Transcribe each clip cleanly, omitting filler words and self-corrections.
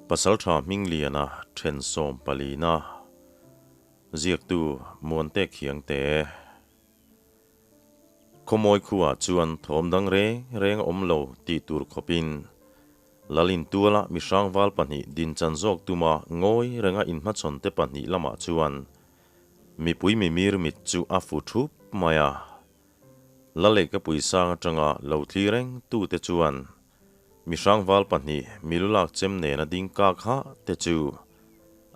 Pasalṭha Hmingliana ṭhen sawmpalina ziaktu Muante Khiangte. Khawmawi khuaah chuan thawm dang reng reng a awm lo tih tur khawpin Lalin tuala mihrangval pahnih dinchan zawk tuma ngawi renga inhmachhawnte pahnih lamah chuan mipui mimir mit chu a fu thup mai a. Laleihkapui sang atanga lo thli reng tute chuan Mihrangval pahnih milulak chem nena ding kak hah te chu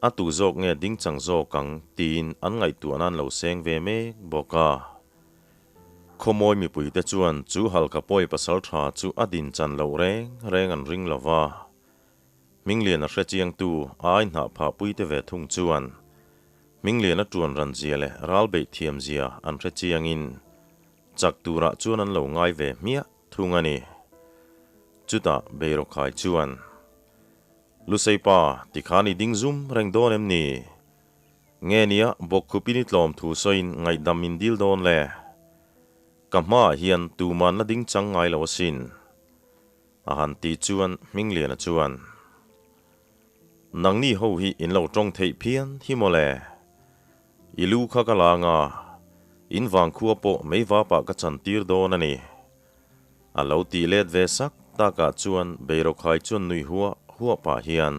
a tu zawk nge ding chang zawk ang tiin an ngaihtuah nan lo seng ve mek bawk a. Khawmawi mipuite chuan chu halkha pawi pasal tha chu a din chan loh reng reng an ring lo va. Hmingliana hrechiangtu a aihnah phahpuite ve thung chuan Hmingliana tuan ran zia leh ral beih thiam zia an hrechiangin chak turah chuan an lo ngai ve hmiah thung a ni. Chutah Beirawkhai chuan, Luseipa, tikhan i ding zum reng dawn em ni? Nge nia bawkkhupin i tlawm thu sawiin ngaihdam min dil dawn le? Ka hmaah hian tuman la ding chang ngai lo asin. A han tih chuan Hmingliana chuan, Nangni ho hi in lo tawng theih phian hi maw le? I lu kha ka la anga, in vangkhua pawh meivapah ka chantir dawn a ni. A lo tih let ve sak takah chuan Beirawkhai chuan nui huah huah pah hian,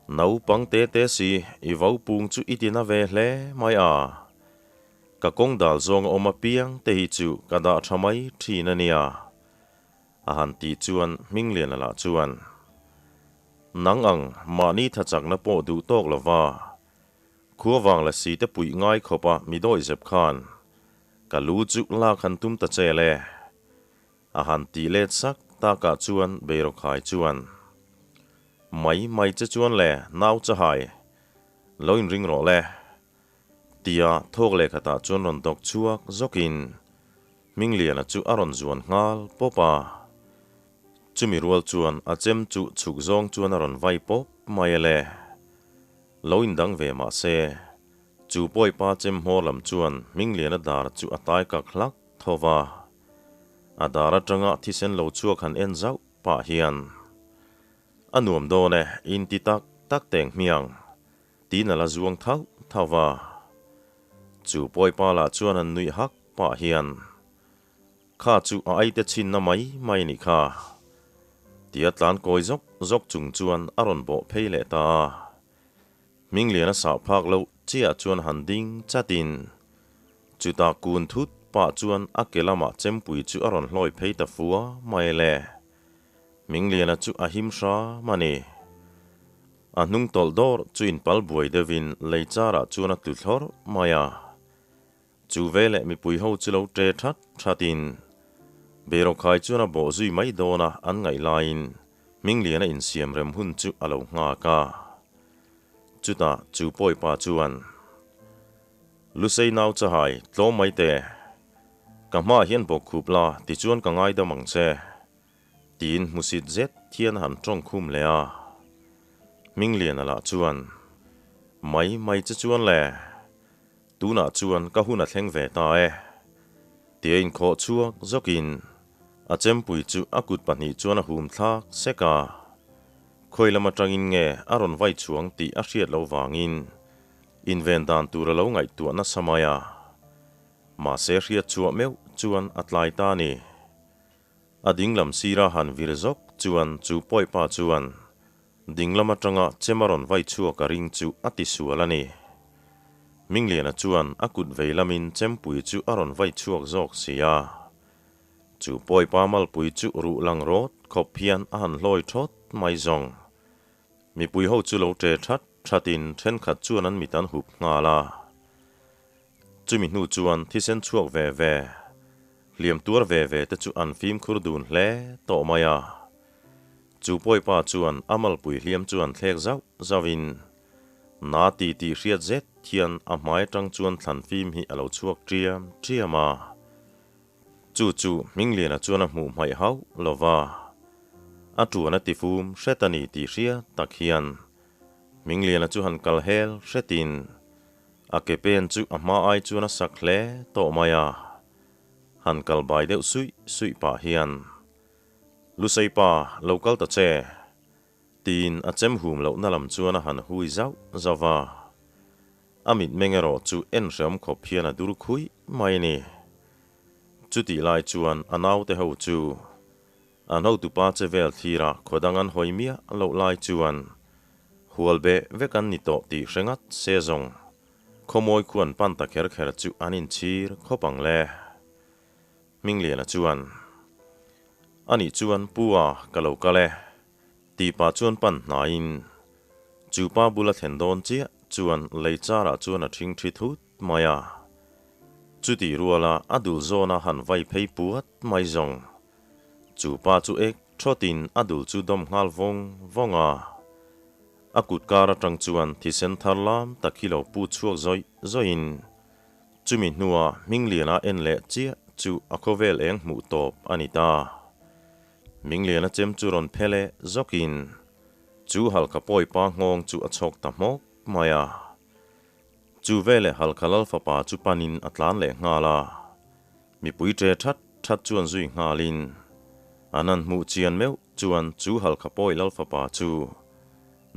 Naupang te te si, i vo pung chu i tina ve hle mai a. Ka kawng dal zawng a awm apiang te hi chu ka dah tha mai thin a nia. A han tih chuan Hmingliana lah chuan, Nang ang, mahni thachakna pawh duh tawk lova, Khua vang la si te puih ngai khawp a mi dawi zep khan ka lu chu lak han tum ta che le. A han tih let sak takah chuan Beirawkhai chuan, Mai mai che chuan le nau chahai, lo inring rawh le. Tia thawk lehkhatah chuan rawn dawk chhuak zawkin Hmingliana chu a rawn zuan nghal pawp a. Chumi rual chuan a chem chu chhuk zawng chuan a rawn vai pawp mai a le. Lo indang ve mah se, chu pawipa chem hmawr lam chuan Hmingliana dar chu a tai kak hlak tho va. A dar atanga thisen lo chhuak han en zauh pah hian, A nuam dawn e, inti tak tak teng hmiang, tiin a la zuang thauh thauh va. Chu pawipa lah chuan han nuih hak pah hian, Kha chu a aite chhinna mai mai nih kha. Tia tlan kawi zawk zawk chung chuan a rawn bawh phei leh ta a. Hmingliana sah phak loh chiah chuan han ding chatin chutah kun thut pah chuan a ke lamah chempui chu a rawn hlawi phei ta fua mai le. Hmingliana chu a him hram a ni. A hnung tawlh dawr chu inpal buai deuhin lei charah chuan a tlu thlawrh mai a. Chu veleh mipui ho chu lo ṭe ṭhat ṭhatin Beirawkhai chuan a bawh zui mai dawn a an ngaih laiin Hmingliana insiam rem hun chu a lo nghak a. Chutah chu pawipa chuan, Lusei nau chahai tlawm mai teh, ka hmaah hian bawkkhup la tichuan ka ngaidam ang che, tiin hmusit zet hian a han ṭawng khum leh a. Hmingliana lah chuan, Mai mai che chuan le, Tunah chuan ka hun a thleng ve ta e. Tia inkhawh chhuak zawkin a chempui chu a kut pahnih chuan a hum thlak sek a. Khawi lam atangin nge a rawn vai chhuang tih a hriat loh vangin inven dan tur a lo ngaihtuah nasa mai a. Mahse hriat chhuah meuh chuan a tlai ta a ni. A dinglam sira han vir zawk chuan chu pawipa chuan Dinglam atanga chem a rawn vai chhuak a ring chu a ti sual a ni. Hmingliana chuan a kut vei lamin chempui chu a rawn vai chhuak zawk si a. Chu pawipa malpui chu ruh lang rawt khawp hian a han hlawi thawt mai zawng. Mipui ho chu lo ṭe that thatin thenkhat chuan an mit an hup nghal a. Chumi hnu chuan thisen chhuak ve ve, hliam tuar ve ve te chu an fimkhur dun hle tawh mai a. Chu pawipa chuan a malpui hliam chu an thlek zauh zauhin, Na ti tih hriat zet hian a hmai atang chuan thlan fim hi a lo chhuak ṭiam ṭiam a. Chu chu Hmingliana chuan a hmuh hmaih hauh lo va, a ṭuan a tifum hret a ni tih hriat tak hian Hmingliana chu han kal hel hretin a ke pen chu a hma ai chuan a sak hle tawh mai a, han kal bai deuh suih suih pah hian, Lusei pa, lo kal ta che. Tiin a chem hum lohna lam chuan a han hui zauh zauh va. A mitmeng erawh chu en hreawm khawp hian a dur khuih mai a ni. Chutih lai chuan a naute ho chu an hotupa che vel thlira khaw dang an hawi miah loh lai chuan hual beh vek an ni tawh tih hre ngat se zawng khawmawi khu an pan ta kher kher chu an inchhir khawp ang le. Hmingliana chuan, Anih chuan Pu a ka lo kal e. Tih pah chuan pan hnaiin chu pa bula thlen dawn chiah chuan lei charah chuan a ṭhing ṭhi thut mai a. Chutih ruala a dul zawna han vai phei puat mai zawng. Chu pa chu ek ṭhawtin a dul chu dawm nghal vawng vawng a. A kut kar aṭang chuan thisen thar lam tak hi lo pu chhuak zawih zawihin Chumi hnua Hmingliana en leh chiah chu a khawvel eng hmuh tawp a ni ta. Hmingliana chem chu rawn phe leh zawkin chu halkha pawipa nghawng chu a chhawk ta hmawk mai a. Chu veleh halkha lal fapa chu panin a tlan leh nghal a. Mipui ṭe that that chuan zui nghalin an han hmuh chian meuh chuan chu halkha pawi lal fapa chu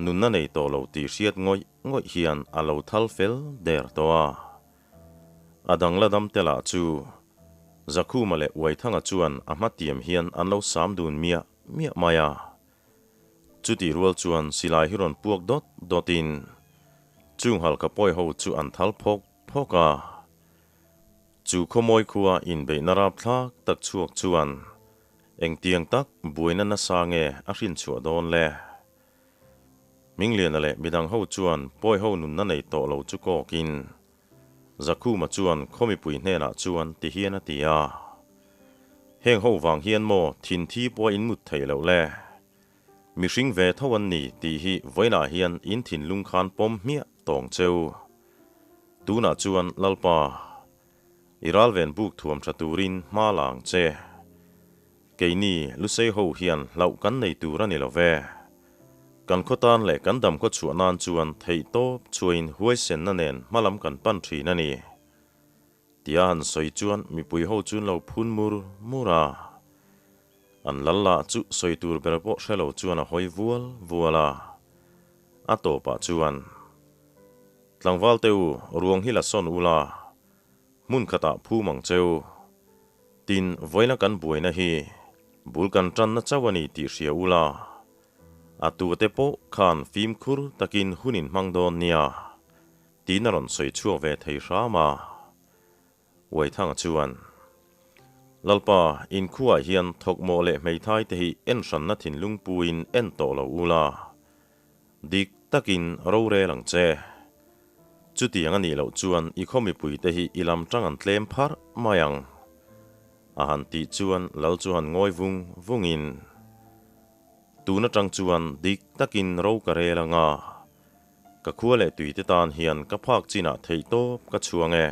nunna nei tawh lo tih hriat ngawih ngawih hian a lo thal fel der tawh a. A dang la dam te lah chu Zakhuma leh Uaithanga chuan a hma tiam hian an lo sam dun miah miah mai a. Chutih rual chuan silai hi rawn puak dawt dawtin chung halkha pawi ho chu an thal phawk phawk a. Chu khawmawi khua inbeihna rapthlak tak chhuak chuan engtiang tak buaina nasa nge a hrinchhuah dawn le? Hmingliana leh midang ho chuan pawi ho nunna nei tawh lo chu kawkin Zakhuma chuan khaw mipui hnenah chuan ti hian a ti a, Heng ho vang hian maw thin thi pawh a inmut theih loh le? Mihring ve tho an ni tih hi vawiinah hian in thinlung khan pawm hmiah tawng cheu. Tunah chuan Lalpa, i ralven buk thuam tha turin hma la ang che. Keini Lusei ho hian hlauh kan nei tur a ni lo ve. Kan khaw tan leh kan dam khaw chhuah nan chuan theih tawp chhuain huaisenna nen hma lam kan pan thin a ni. Tia han sawi chuan mipui ho chu an lo phun mur mur a. An lal lah chu sawi tur ber pawh hre lo chuan a hawi vual vual a. A tawpah chuan, Tlangval te u, ruang hi la sawn ula, Hmun khatah phum ang cheu. Tin, vawiina kan buaina hi bul kan tanna chauh a ni tih hria ula, a tute pawh khan fimkhur takin hun in hmang dawn nia, tiin a rawn sawi chhuak ve thei hram a. Uaithanga chuan, Lalpa, inkhuaah hian thawkmawh leh hmeithai te hi en hranna thinlung puin en tawh lo ula, Dik takin rorel ang che. Chutiang a nih loh chuan i khaw mipuite hi i lam tang an tlem pharh mai ang. A han tih chuan lal chu han ngawi vung vungin, Tun atang chuan dik takin ro ka rel anga, ka khua leh tuite tan hian ka phak chinah theihtawp ka chhuang e.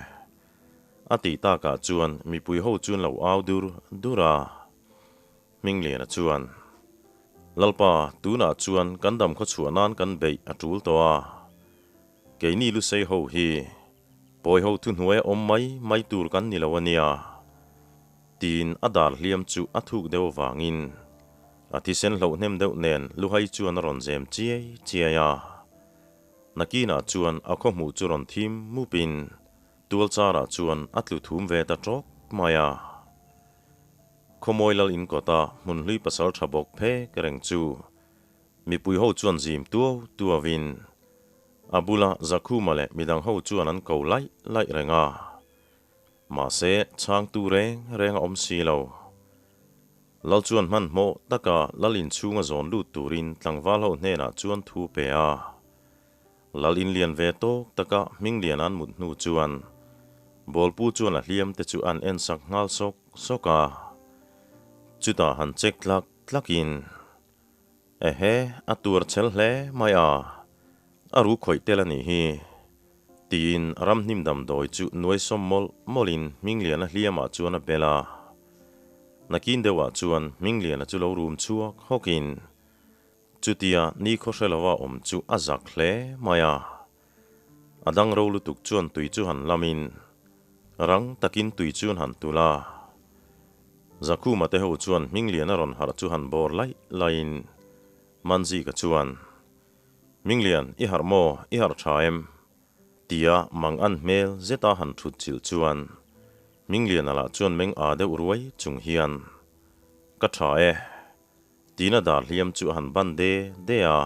A tih takah chuan mipui ho chuan lo au dur dur a. Hmingliana chuan, Lalpa, tunah chuan kan dam khaw chhuah nan kan beih a tul tawh a. Keini Lusei ho hi pawi ho thuhnuaia awm mai mai tur kan ni lo a nia, tiin a dar hliam chu a thuk deuh avangin a thisen hloh hnem deuh nen Luhai chuan a rawn zem chiai chiai a. Nakinah chuan a khaw hmuh chu rawn thim mupin tualcharah chuan a tlu thum ve ta tawk mai a. Khawmawi lal in kawta hmun hlui pasal tha bawk phek reng chu mipui ho chuan zim tuau tuauin a bula Zakhuma leh midang ho chuan an ko laih laih reng a. Mahse, chhangtu reng reng a awm si lo. Lal chuan hmanhmawh taka lal inchhunga zawn lut turin tlangval ho hnenah chuan thu pe a. Lal in lian ve tawk taka hming lian an mut hnu chuan Bawlpu chuan a hliam te chu an en sak nghal sawk sawk a. Chutah han check tlak tlak in, Ehe, a tuar chhel hle mai a, a ru khawih tel a nih hi, tiin ramhnim damdawi chu nuai sawm mawlh mawlh in Hmingliana hliam ah chuan a bel a. Nakin deuh ah chuan Hmingliana chu lo rum chhuak hawk in, Chutia ni khaw hre lova awm chu a zak hle mai a. A dang ro lutuk chuan tui chu han lamin rang takin tui chu an han tulh a. Zakhuma te ho chuan Hmingliana rawn harh chu han bawr laih laihin Manzika chuan, Minglian, i harh maw? I harh tha em? Tia mang an hmel zeta han thut chilh chuan Mingliana lah chuan meng â deuh ruai chung hian, Ka tha e. Tiin a dar hliam chu a han ban de de a.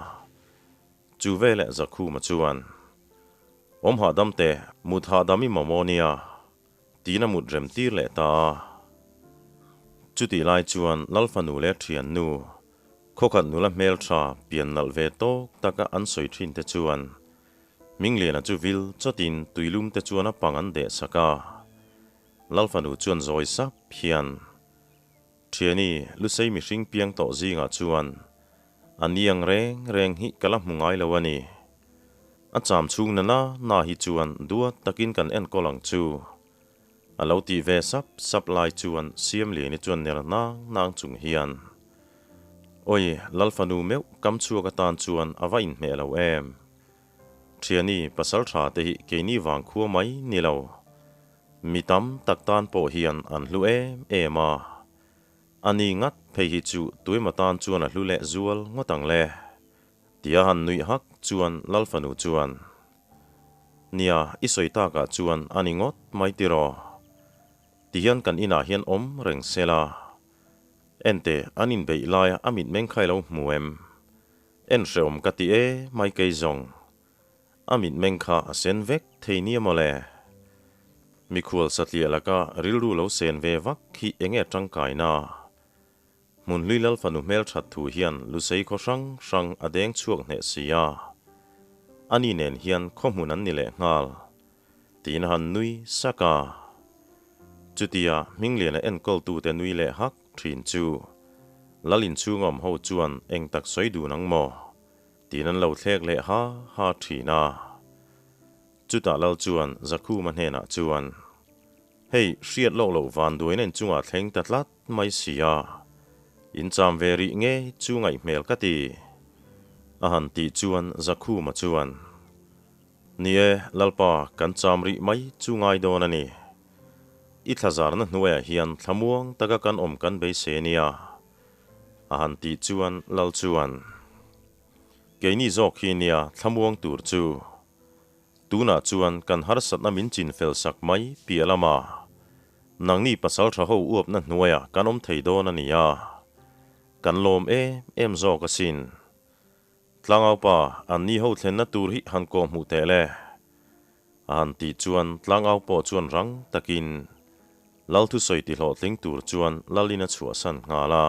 Chu veleh Zakhuma chuan, Awm hahdam teh, mut hahdam i mamawh nia. Tiin a mut rem tir leh ta a. Chutih lai chuan Lalfanu leh thiannu, khawkhat nula hmeltha pian nalh ve tawk taka an sawi thin te chuan Hmingliana chu vil chawtin tuilum te chuan a pang an deh sak a. Lalfanu chuan zawi sap hian, Thiani, Lusei mihring piang tawh zingah chuan a niang reng reng hi ka la hmu ngai lo a ni. A cham chhung na na na hi chuan duat takin kan enkawl ang chu. A lo tih ve sap sap lai chuan Siamliani chuan ner nang nang chung hian, Awi, Lalfanu meuh kam chhuak atan chuan a va inhmeh lo em? Thiani, pasal tha te hi keini vang khua mai ni lo. Mi tam tak tan pawh hian an hlu em em a. A ni ngat phei hi chu tuema tan chuan a hlu leh zual ngawt ang le. Tia han nuih hak chuan Lalfanu chuan, Nia, i sawi takah chuan a ni ngawt mai tiraw? Tihian kan inah hian awm reng se la. Enteh, an inbeih laia a mitmeng kha i lo hmu em? En hrehawm ka ti e mai kei zawng. A mitmeng kha a sen vek thei nia mawle. Mikhual satliah laka rilru lo sen ve vak hi enge tangkaina? Hmunhlui Lalfanu hmelthat thu hian Lusei khaw hrang hrang a deng chhuak hneh si a, ani nen hian khaw hmun an ni leh nghal, tiin a han nui sak a. Chutia Hmingliana enkawltute nui leh hak thin chu Lal inchhung awm ho chuan eng tak sawi dun ang maw? tiin an lo thlek leh ha ha thin a. Chutah Lal chuan Zakhuma hnenah chuan, Hei, hriat lawk loh vanduaina inchungah thleng ta tlat mai si a, in cham ve rih nge chu ngaih hmel ka ti. A han tih chuan Zakhuma chuan, Ni e, Lalpa, kan cham rih mai chu ngai dawn a ni. I thlazarna hnuaiah hian thlamuang taka kan awm kan beisei nia. A han tih chuan Lal chuan, Keini zawk hi nia thlamuang tur chu. Tunah chuan kan harsatna min chin fel sak mai piah lama nangni pasal tha ho uapna hnuaiah kan awm thei dawn a ni a, kan lawm em em zawk asin. Tlangaupa, anni ho thlenna tur hi han kawh hmuh teh le. A han tih chuan Tlangau pawh chuan rang takin Lal thusawi ti hlawhtling tur chuan Lalin a chhuahsan nghal a.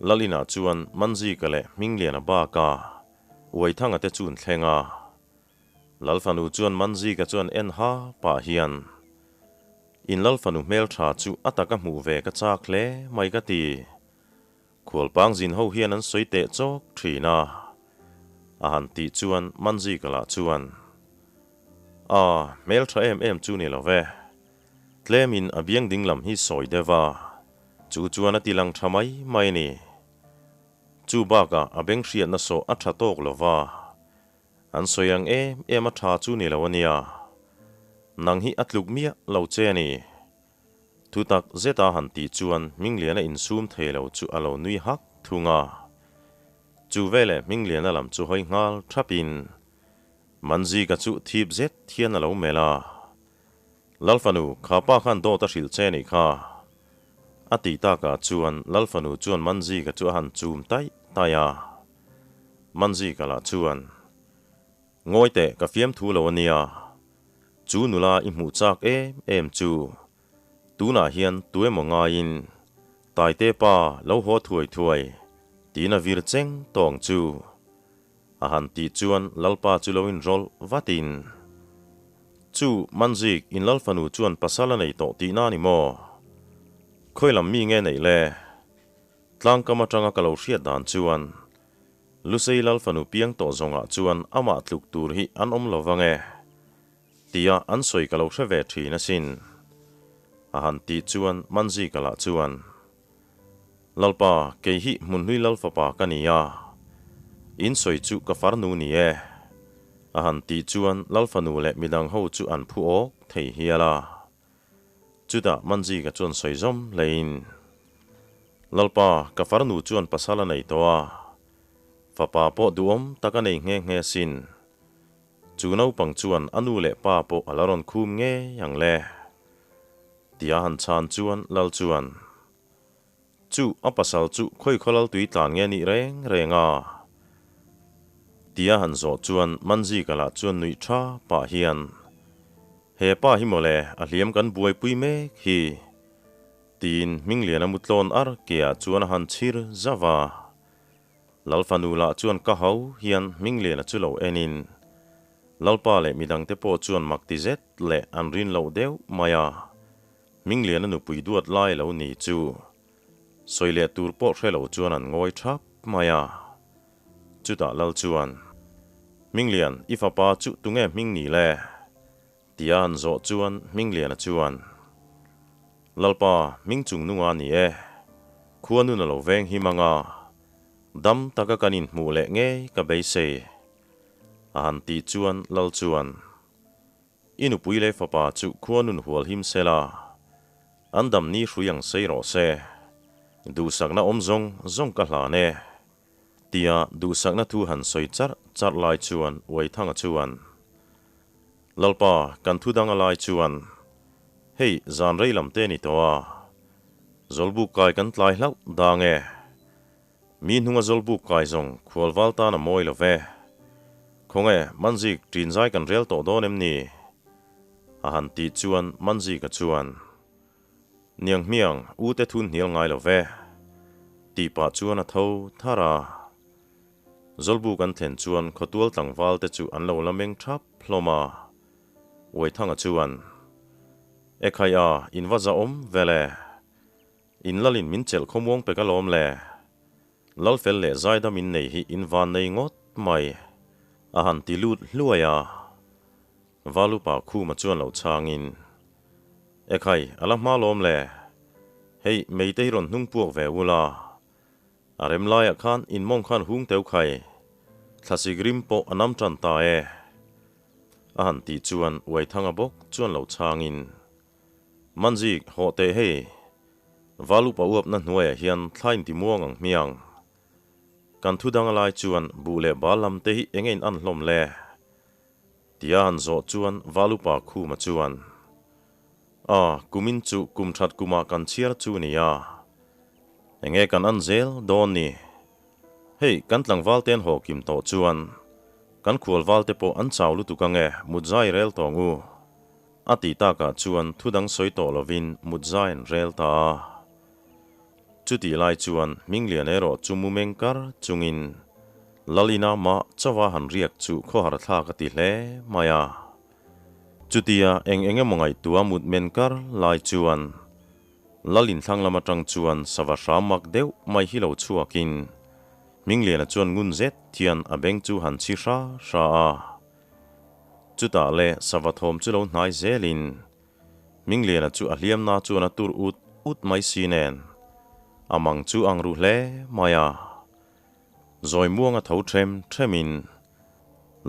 Lalinah chuan Manzika leh Hmingliana baka Uaithanga te chu an thleng a. Lalfanu chuan Manzika chuan en ha pah hian, In Lalfanu hmeltha chu a taka hmuh ve ka chak hle mai ka ti. Khualpang zin ho hian an sawi teh chawk thin a. A han tih chuan Manzika lah chuan, A, hmeltha em em chu ni lo ve. Tlemin a biang ding lam hi sawi deuh a, chu chuan a ti lang tha mai mai a ni. Chu bakah a beng hriatna sawh a tha tawk lo va, an sawi ang em em a tha chu ni lo a nia. Nang hi a tluk miah lo che a ni. Thutak zeta han tih chuan Hmingliana insum thei lo chu a lo nui hak thung a. Chu veleh Hmingliana lam chu hawi nghal thapin Manzika chu thip zet hian a lo melh a. Lalfanu, kha pa khan dawt a hrilh che nih kha. A tih takah chuan Lalfanu chuan Manzika chu a han chum taih taih a. Manzika lah chuan, Ngawi teh, ka fiamthu lo a nia. Chu nula i hmuh chak em em chu. Tunah hian tu emaw ngaiin, Taite pa, lo haw thuai thuai, tiin a vir cheng tawng chu. A han tih chuan Lalpa chu lo inrawlh vatin, Chu, Manzik, in Lalfanu chuan pasal a nei tawh tihna a ni maw? Khawi lam mi nge neih le? Tlangkam atanga ka lo hriat dan chuan, Lusei Lalfanu piang tawh zawngah chuan amah tluk tur hi an awm lo vang e, tia an sawi ka lo hre ve thin asin. A han tih chuan Manzika lah chuan, Lalpa, kei hi Hmunhlui Lalfapa ka ni a, in sawi chu ka farnu ni e. A han tih chuan Lalfanu leh midang ho chu an phu awk thei hial a. Chutah Manzika chuan sawi zawm hlein, Lalpa, ka farnu chuan pasal a nei tawh a. Fapa pawh duhawm tak a nei nghe nghe asin. Chu naupang chuan a nu leh pa pawh a la rawn khum ngei ang le. Tia han chhan chuan Lal chuan, Chu a pasal chu khawi khaw lal tui tlan nge nih reng reng a? Tia han zawh chuan Manzika lah chuan nuih tha pah hian, He pa hi mawle a hliam kan buaipui mek hi. Tiin Hmingliana mutlawn ar keah chuan a han chhir zauh a. Lalfanu lah chuan ka hau hian Hmingliana chu lo enin Lalpa leh midangte pawh chuan mak ti zet leh an rin loh deuh mai a, Hmingliana nupui duat lai lo ni chu sawi leh tur pawh hre lo chuan an ngawi thap mai a. Chutah Lal chuan, Hminglian, i fapa chu tunge hming ni le? Tia an zawh chuan Hmingliana chuan, Lalpa, hming chung nunga ni e. Khua nun a lo veng him anga, dam taka kan inhmuh leh ngei ka beisei. A han tih chuan Lal chuan, I nupui leh fapa chu khua nun hual him sela, an dam ni hrui ang sei rawh se. Duhsakna awm zawng zawng ka hlan e. Tia duhsakna thu han sawi charh charh lai chuan Uaithanga chuan, Lalpa, kan thu dang a lai chuan, hei zan rei lam te ni tawh a, Zawlbuk kai kan tlai hlauh dang e. Mi hnunga Zawlbuk kai zawng khualval tan a mawi lo ve. Khawnge, Manzik, ṭin zai kan rel tawh dawn em ni? A han tih chuan Manzika chuan, Niang hmiang, u te thun hnial ngai lo ve. Tih pah chuan a tho thar a. Zawlbuk an thlen chuan khawtual tlangval te chu an lo la meng thap hlawm a. Uaithanga chuan, E khai a, in va zahawm vel e. In lalin min chelh khawmuang pek alawm le. Lalfel leh zaidam in nei hi in van nei ngawt mai. A han ti lut hluai a. Valupa khuma chuan lo chhangin, E khai, a la hma lawm le. Hei, meite hi rawn hnung puak ve ula. A rem laiah khan in mawng khan hung teu khai. Thlasik rim pawh a nam tan ta e. A han tih chuan Uaithanga bawk chuan lo chhangin, Manzik, hawh teh hei. Valupa uapna hnuaiah hian thla inti muang ang hmiang. Kan thu dang a lai chuan buh leh bal lam te hi eng in an hlawm le? Tia han zawh chuan Valupa Khuma chuan, A, kumin chu kum that kumah kan chhiar chu nia. Enge kan an zel dawn ni? Hei, kan tlangval te an haw kim tawh chuan kan khualval te pawh an chau lutuk ange, mutzai rel tawng u. A tih takah chuan thu dang sawi tawh lovin mutzai an rel ta a. Chutih lai chuan Hminglian erawh chu mu meng kar chungin Lalina mah chauha han riak chu khawhar thlak a ti hle mai a. Chutia eng eng emaw ngaihtuah mut men kar lai chuan Lalin thlang lam atang chuan sava hram mak deuh mai hi lo chhuakin Hmingliana chuan ngun zet hian a beng chu han chhi hra hra a. Chutah le sava thawm chu lo hnai zelin Hmingliana chu a hliamna chuan a tur ut ut mai si nen a mang chu ang ru hle mai a. Zawi muanga tho ṭhem ṭhemin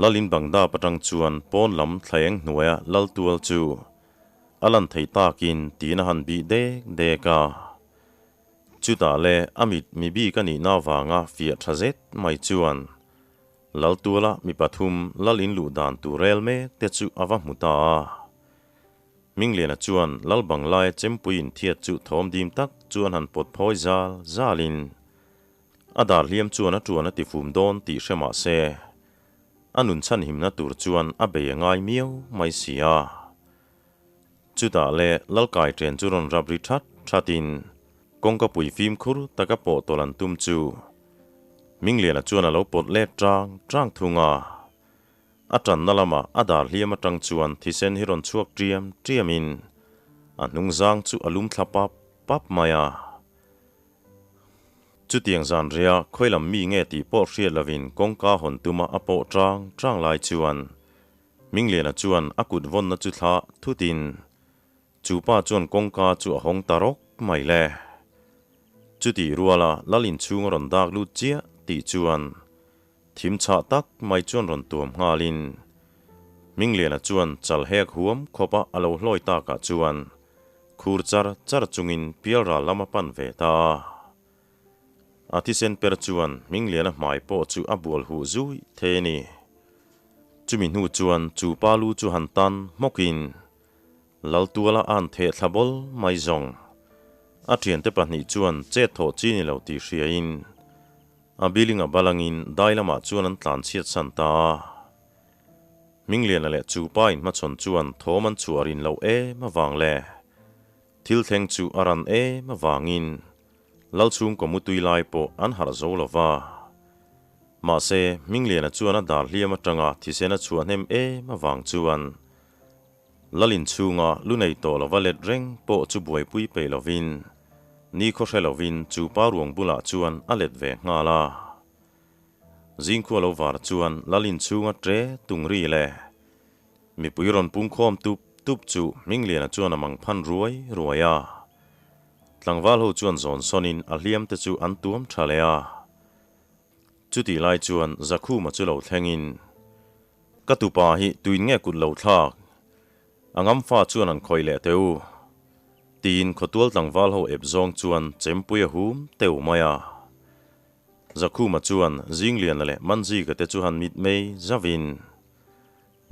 Lalin Bangdap aṭang chuan pawn lam thlaeng hnuaia lal tual chu a lan thei takin tiin a han bih dek dek a. Chutah le a mit mi bik a nihna avanga fiah ṭha zet mai chuan lal tuala mi pathum lal in luh dan tur rel mek te chu a va hmu ta a. Hmingliana chuan lal banglaia chempui inthiat chu thawm dim tak chuan han pawt phawi zal zalin A dar hliam chuan a tuan a tifum dawn tih hre mah se, a nun chhanhimna tur chuan a bei a ngai miau mai si a. Chutah le Lalkai ṭen chu rawn rap ri ṭhat ṭhatin kawngka pui fimkhur taka pawh tawlh an tum chu Hmingliana chuan a lo pawt let ṭang ṭang thung a. A ṭanna lamah a dar hliam aṭang chuan thisen hi rawn chhuak ṭiam ṭiamin a hnungzang chu a lum thla pap pap mai a. Chutiang zan ria khawi lam mi nge tih pawh hriat lovin kawngka hawn tuma a pawh ṭang ṭang lai chuan Hmingliana chuan a kut vawnna chu thlah thutin chu pa chuan kawngka chu a hawng ta rawk mai le. Chutih ruala lal inchhung a rawn dak lut chiah tih chuan thim chhah tak mai chuan rawn tuam nghalin Hmingliana chuan chal hek huam khawpa a lo hlawi takah chuan Khur char char chungin pialral lam a pan ve ta a. A thisen per chuan Hmingliana hmai pawh chu a bual huh zui thei a ni. Chumi hnu chuan chu pa lu chu han tan hmawkin Laltuala a han theh thla bawl mai zawng. A thiante pahnih chuan chet thawh chi ni lo tih hriain a biling a balangin dai lamah chuan an tlan chhiat san ta a. Hmingliana leh chu pa inhmachhawn chuan thawm an chhuah rin loh em avang leh thil thleng chu a ran em avangin Lalchhungkaw mutui lai pawh an harh zo lo va. Mahse, Hmingliana chuan a dar hliam atanga thisen a chhuah hnem em avang chuan Lal inchhunga lu nei tawh lova let reng pawh chu buaipui peih lovin nikhaw hre lovin chu pa ruang bulah chuan a let ve nghal a. Zingkhua lo var chuan Lal inchhunga tre tung ri le mipui rawn pungkhawm tup tup chu Hmingliana chuan a mang phan ruai ruai a. Tlangval ho chuan zawn sawnin a hliam te chu an tuam tha leh a. Chutih lai chuan Zakhuma chu lo thlengin, Ka tupa hi tuin nge kut lo thlak? A ngamfa chuan an khawih leh teh u. Tiin khawtual tlangval ho ep zawng chuan chempui a hum teu mai a. Zakhuma chuan Zingliana leh Manzika te chu han mitmei zavin,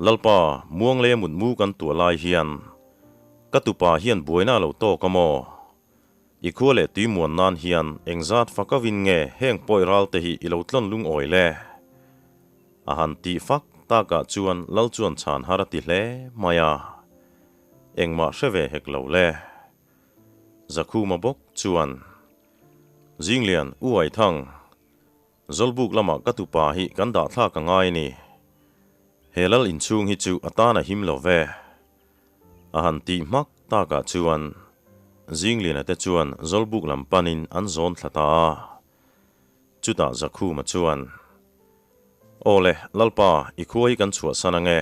Lalpa, muang leh mutmu kan tuah lai hian ka tupa hian buaina a lo tawk a maw? I khua leh tui muan nan hian engzat fak avin nge heng pawi ral te hi i lo tlawn lungawi le? A han tih fak takah chuan Lal chuan chhan har a ti hle mai a, engmah hre ve hek lo le. Zakhuma bawk chuan, Zinglian, U Aithang, Zawlbuk lamah ka tupa hi kan dah thlak a ngai a ni. He lal inchhung hi chu a tan a him lo ve. A han tih hmak takah chuan Zingliana te chuan Zawlbuk lam panin an zawn thla ta a. Chutah Zakhuma chuan, Aw le, Lalpa, i khua hi kan chhuahsan ang e.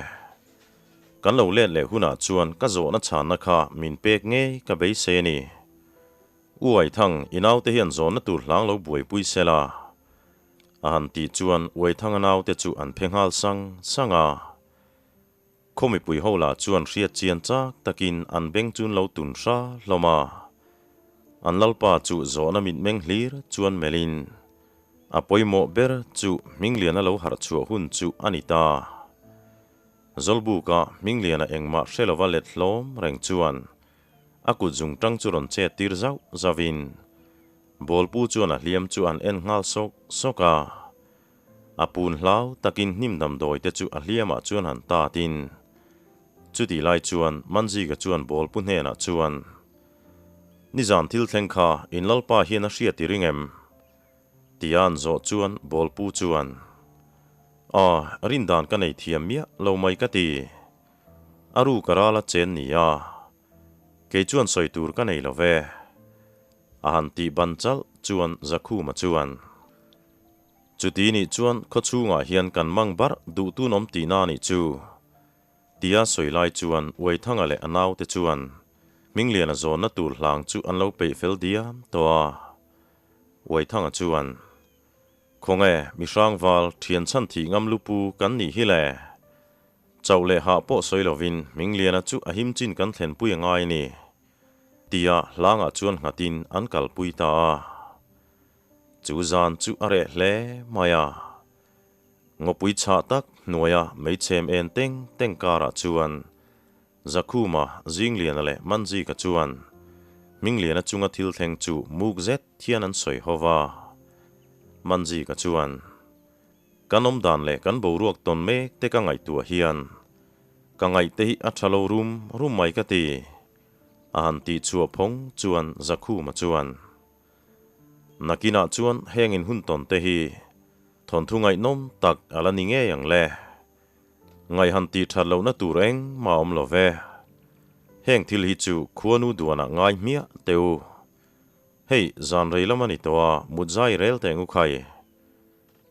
Kan lo let leh hunah chuan ka zawhna chhanna kha min pek ngei ka beisei a ni. Uaithang, i naute hian zawnna tur hlang lo buaipui se la. A han tih chuan Uaithanga naute chu an phe nghal sang sang a. Khaw mipui ho lah chuan hriat chian chak takin an beng chun lo tun hra hlawm a. An lalpa chu zawhna mitmeng hlir chuan melhin a pawimawh ber chu Hmingliana lo harh chhuah hun chu a ni ta. Zawlbuka Hmingliana engmah hre lova let hlawm reng chuan A kut zung tang chu rawn chet tir zauh zauhin bawlpu chuan a hliam chu an en nghal sawk sawk a. A pun hlau takin hnim damdawi te chu a hliamah chuan han tatin chutih lai chuan Manzika chuan bawlpu hnenah chuan, Nizan thil thleng kha in lalpa hian a hriat i ring em? Tia an zawh chuan bawlpu chuan, Aw, rindan ka nei thiam miah lo mai ka ti. A ruk a ral a chen ni a, kei chuan sawi tur ka nei lo ve. A han tih ban chalh chuan Zakhuma chuan, Chuti nih chuan khaw chhungah hian kan mang barh duh tun awm tihna a nih chu. Tia sawi lai chuan Uaithanga leh a naute chuan Hmingliana zawnna tur hlang chu an lo peih fel diam tawh a. Uaithanga chuan, Khawnge, mi hrangval thian chhan thih ngam lupu kan nih hi le? Chauh leh hah pawh sawi lovin Hmingliana chu a him chin kan thlenpui a ngai a ni, tia hlangah chuan nghatin an kalpui ta a. Chu zan chu a reh hle mai a. Ngawpui chhah tak hnuaia meichhem en teng teng karah chuan Zakhuma, Zingliana leh Manzika chuan Hmingliana chunga thil thleng chu muk zet hian an sawi ho va. Manzika chuan. Kan awm dan leh kan boruak tawn mek te ka ngaihtuah hian ka ngaihte hi a tha lo rum rum mai ka ti. A han tih chhuah phawng chuan Zakhuma chuan, Nakinah chuan heng in hun tawn te hi thawnthu ngaihnawm tak a la ni ngei ang le. Ngaih han tih that lohna tur engmah awm lo ve. Heng thil hi chu khuanu duanah ngai hmiah teh u. Hei, zan rei lam a ni tawh a, mut zai rel teh ngu khai.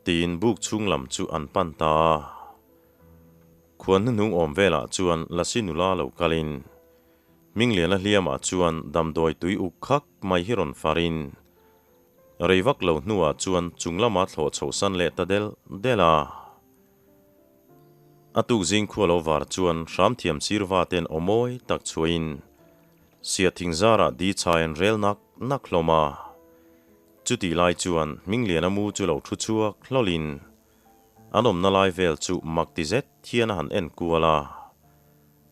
Tiin buk chhung lam chu an pan ta a. Khuan hnuhnung awm velah chuan Lasi nula lo kalin Hmingliana hliamah chuan damdawi tui uk khak mai hi rawn farin rei vak lo hnuah chuan chung lama thlawh chhohsan leh ta del del a. A tuk zing khua lo var chuan hram thiam sirva ten aw mawi tak chhuahin sia thing zarah di chhai an rel nak nak hlawm a. Chutih lai chuan Hmingliana mu chu lo thu chhuak hlawlin an awmna lai vel chu mak ti zet hian a han en kual a.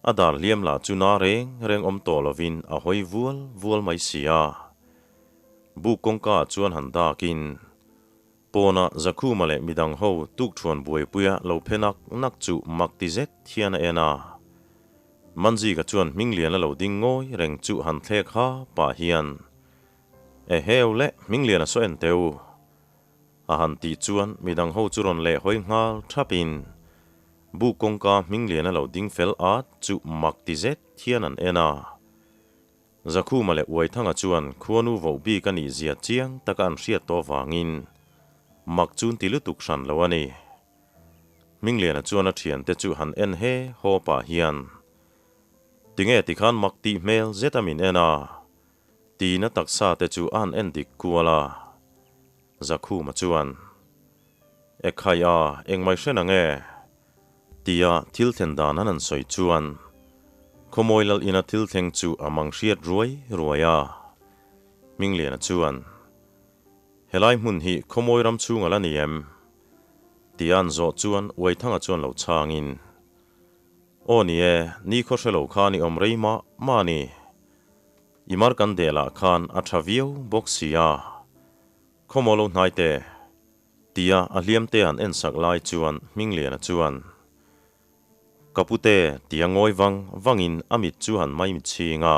A dar hliam lah chu na reng reng awm tawh lovin a hawi vual vual mai si a. Buk kawngka ah chuan han dakin pawna Zakhuma leh midang ho tukṭhuan buaipuia lo phe nak nak chu mak ti zet hian a en a. Manzika chuan Hmingliana lo ding ngawi reng chu han thlek ha pah hian, Eheu le, Hmingliana saw en teh u. A han tih chuan midang ho chu rawn leh hawi nghal thapin buk kawngka Hmingliana lo ding fel at chu mak ti zet hian an en a. Zakhuma leh Uaithanga chuan khuanu voh bik a nih zia chiang taka an hriat tawh vangin mak chu an ti lutuk hran lo a ni. Hmingliana chuan a thiante chu han en he haw pah hian, Tinge tikhan mak tih hmel zet a min en a? Tiin a taksa te chu a han en dik kual a. Zakhuma chuan, Ekhai a, engmai hre nang e? Tia thil thlen dan an han sawi chuan Khawmawi lal ina thil thleng chu a mang hriat ruai ruai a. Hmingliana chuan, Helai hmun hi Khawmawi ram chhung a la ni em? Tia an zawh chuan Uaithanga chuan lo chhangin, Aw ni e, ni khaw hre lo khan i awm rei mah mah a ni. I mar kan deh lah khan a tha viau bawk si a. Khawmaw lo hnai teh. Tia a hliam te han en sak lai chuan Hmingliana chuan, Ka pute, tia ngawi vang vangin a mit chu han mai mitchhing a.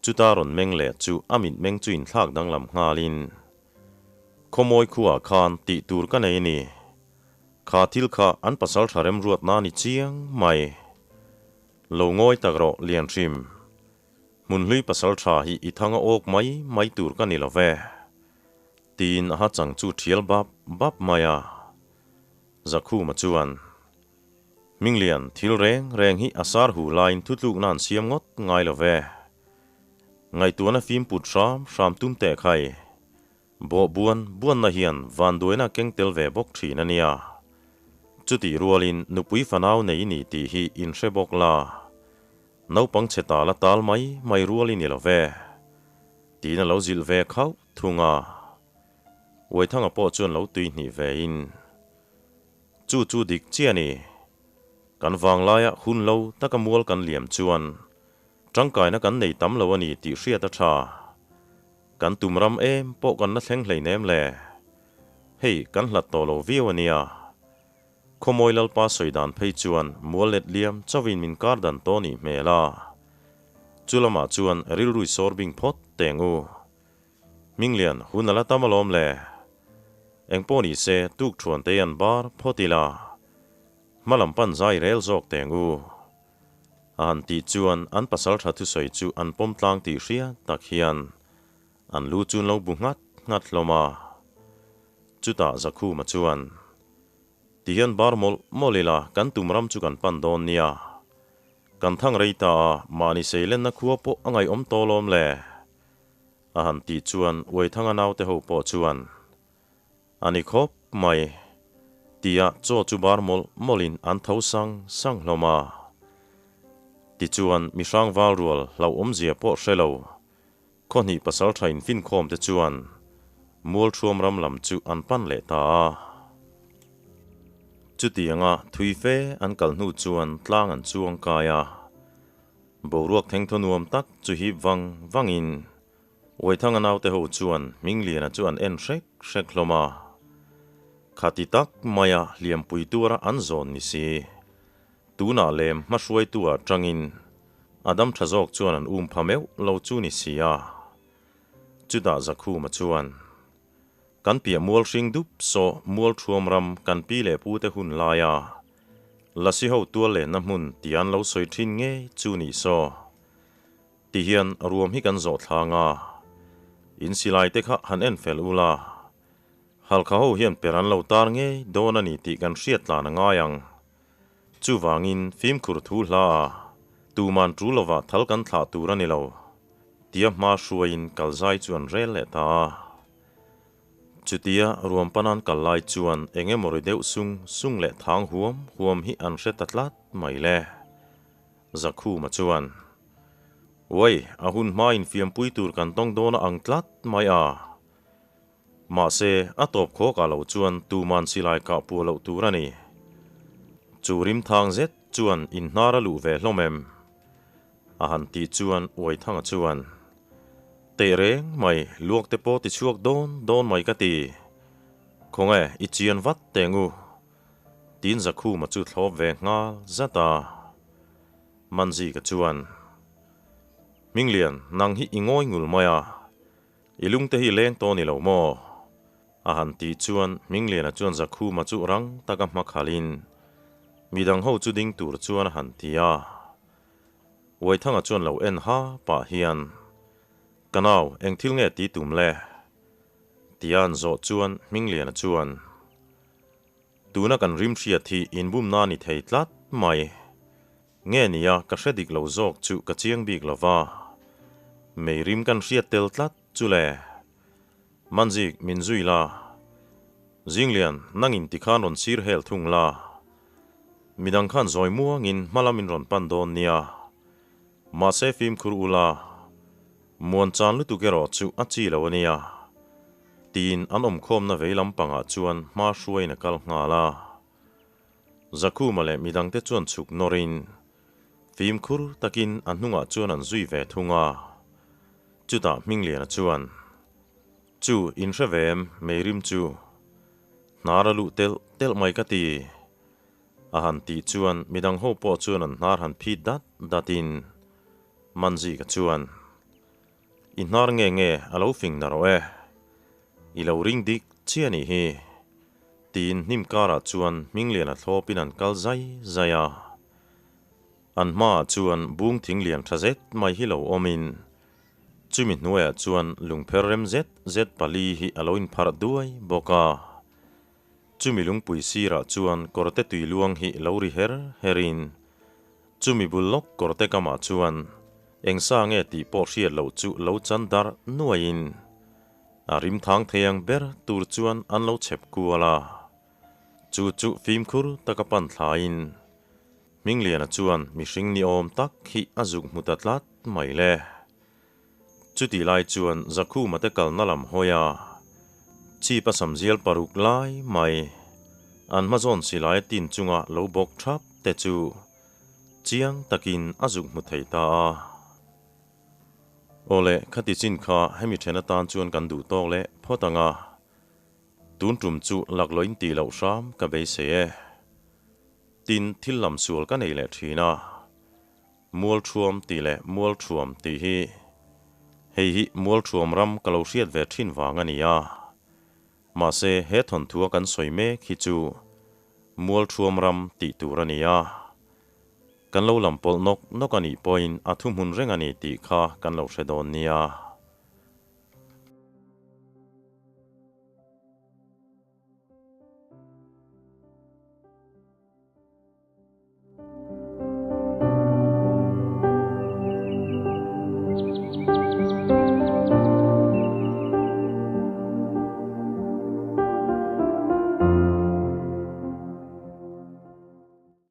Chuta rawn meng leh chu a mitmeng chu inthlak danglam nghalin, Khawmawi khuaah khan tih tur ka nei a ni. Kha thil kha an pasal tha remruatna a ni chiang mai. Lo ngawi tak rawh Lianhrim. Hmunhlui pasal tha hi i thang a awk mai mai tur ka ni lo ve. Tiin a ha chang chu thial bap bap mai a. Zakhuma chuan, Hminglian, thil reng reng hi a sar hu laiin thutlukna an siam ngawt ngai lo ve. Ngaihtuahna fim put hram hram tum teh khai. Bawh buan buanna hian vanduaina keng tel ve bawk thin a nia. Chutih rualin nupui fanau nei ni tih hi inhre bawk la. Naupang chhe tal a tal mai mai rual i ni lo ve. Tiin a lo zilh ve khauh thung a. Uaithanga pawh chuan lo tui hnih ve in. Chu chu dik chiah a ni. Kan vanglaia hun lo taka mual kan liam chuan tangkaina kan nei tam lo a ni tih hriat a tha. Kan tum ram em pawh kan la thleng hleinem le. Hei kan hlat tawh lo viau a nia. Khawmawi Lalpa sawi dan phei chuan mual let liam chauhin min kar dan tawh nih hmel a. Chu lamah chuan rilrui sawr bing phawt teng u. Hminglian hun a la tam alawm le. Engpawh ni se tuk thuan te an bar phawt ila. Hma lam pan zai rel zawk teng u. A han tih chuan an pasal tha thusawi chu an pawm tlang tih hria tak hian an lu chu an lo bu nghat nghat hlawm a. Chutah Zakhuma chuan, Ti hian bar mawlh mawlh ila kan tum ram chu kan pan dawn nia. Kan thang rei ta a, mahni seilenna khua pawh a ngaihawm tawh alawm le. A han tih chuan Uaithanga naute ho pawh chuan, A ni khawp mai, tia chaw chu bar mawlh mawlhin an tho sang sang hlawm a. Tichuan mihrang val rual hlauhawmzia pawh hre lo, Khawhnih pasaltha infinkhawm te chuan Mualthuam ram lam chu an pan leh ta a. Chutianga thui fe an kal hnu chuan tlang an chuang kai a. Boruak thengthaw nuam tak chu hip vang vangin Uaithanga naute ho chuan Hmingliana chu an en hrek hrek hlawm a. Khati tak maia hliampui tura an zawn ni si. Tunah lem hmahruaitu ah tangin a dam tha zawk chuan an um pha meuh lo chu ni si a. Chutah Zakhuma chuan, Kan piah mual hring dup saw mual thuam ram kan pi leh pu te hun laia Lasi ho tual lenna hmun tih an lo sawi thin ngei chu nih saw. Ti hian ruam hi kan zawh thlang a, in silai te kha han en fel ula, Halkha ho hian per an lo tar ngei dawn a ni tih kan hriat tlan a ngai ang. Chuvangin fimkhur thu hla a, tuman tul lovah thal kan thlah tur a ni lo, tia hma hruaiin kal zai chu an rel leh ta a. Chutia ruampanan kal lai chuan eng emaw ri deuh sung sung leh thang huam huam hi an hre ta tlat mai le. Zakhuma chuan, Uai, a hun hmain fiampui tur kan tawng dawn a ang tlat mai a. Mahse, a tawp khawkah lo chuan tuman silai kah puah loh tur a ni. Chu rimthang zet chuan inhnar a luh ve hlawm em? A han tih chuan Uaithanga chuan, Teh reng mai, luak te pawh ti chhuak dawn dawn mai ka ti. Khawnge, i chian vat teng u. Tiin Zakhuma chu thlawp ve nghal zat a. Manzika chuan, Hminglian, nang hi i ngawi ngul mai a, i lungte hi leng tawh ni lo maw? A han tih chuan Hmingliana chuan Zakhuma chu rang taka hma khalhin midang ho chu ding tur chuan a han ti a. Uaithanga chuan lo en ha pah hian, Ka nau, eng thil nge ti tum le? Tia an zawh chuan Hmingliana chuan, Tuna kan rim hriat hi inbumna a ni thei tlat mai. Nge nia ka hre dik lo zawk chu ka chiang bik lo va. Mei rim kan hriat tel tlat chu le. Manzik min zui la. Zinglian nangin tikhan rawn sir hel thung la. Midang khan zawi muangin hma lam in rawn pan dawn nia. Mahse fimkhur ula, muan chan lutuk erawh chu a chi lo a nia. Tiin an awmkhawmna vei lampangah chuan hma hruaiin a kal nghal a. Zakhuma leh midangte chuan chhuk nawrin fimkhur takin a hnungah chuan an zui ve thung a. Chutah Hmingliana chuan, Chu inhre ve em Meirim chu? Hnar a luh telh telh mai ka ti. A han tih chuan midang ho pawh chuan an hnar han phit dat datin Manzika chuan, I hnar nge nge a lo fing na rawh e, i lo ring dik chiah nih hi, tiin hnim karah chuan Hmingliana thlawpin an kal zai zai a. An hmaah chuan bung thing lian tha zet mai hi lo awmin chumi hnuaiah chuan lungpher rem zet zet pali hi a lo inpharh duai bawk a. Chumi lungpui sirah chuan kawrte tui luang hi lo ri her herin chumi bul lawk kawrte kamah chuan eng sa nge tih pawh hriat loh chu lo chan darh nuaiin a rim thang thei ang ber tur chuan an lo chhep kual a. Chu chu fimkhur taka pan thlaiin Hmingliana chuan mihring ni awm tak hi a zuk hmu ta tlat mai le. Chutih lai chuan Zakhuma te kalna lam hawi a, chip a samzial paruk lai mai an hmazawn silai tin chunga lo bawk thap te chu chiang takin a zuk hmu thei ta a. Awle, khati chin kha hemi then atan chuan kan duh tawk leh phawt ang a, tun tum chu laklawh in tih loh hram ka beisei e. Tin, thil lam sual ka nei leh thin a. Mualṭhuam tih leh Mualṭhuam tih hi hei hi Mualṭhuam ram ka lo hriat ve ṭhin vang a ni a. Mahse, he thawnthua kan sawi mek hi chu Mualṭhuam ram tih tur a ni a. Kan lo lam pawlh nawk nawk a nih pawhin a thuhmun reng a ni tih kha kan lo hre dawn nia.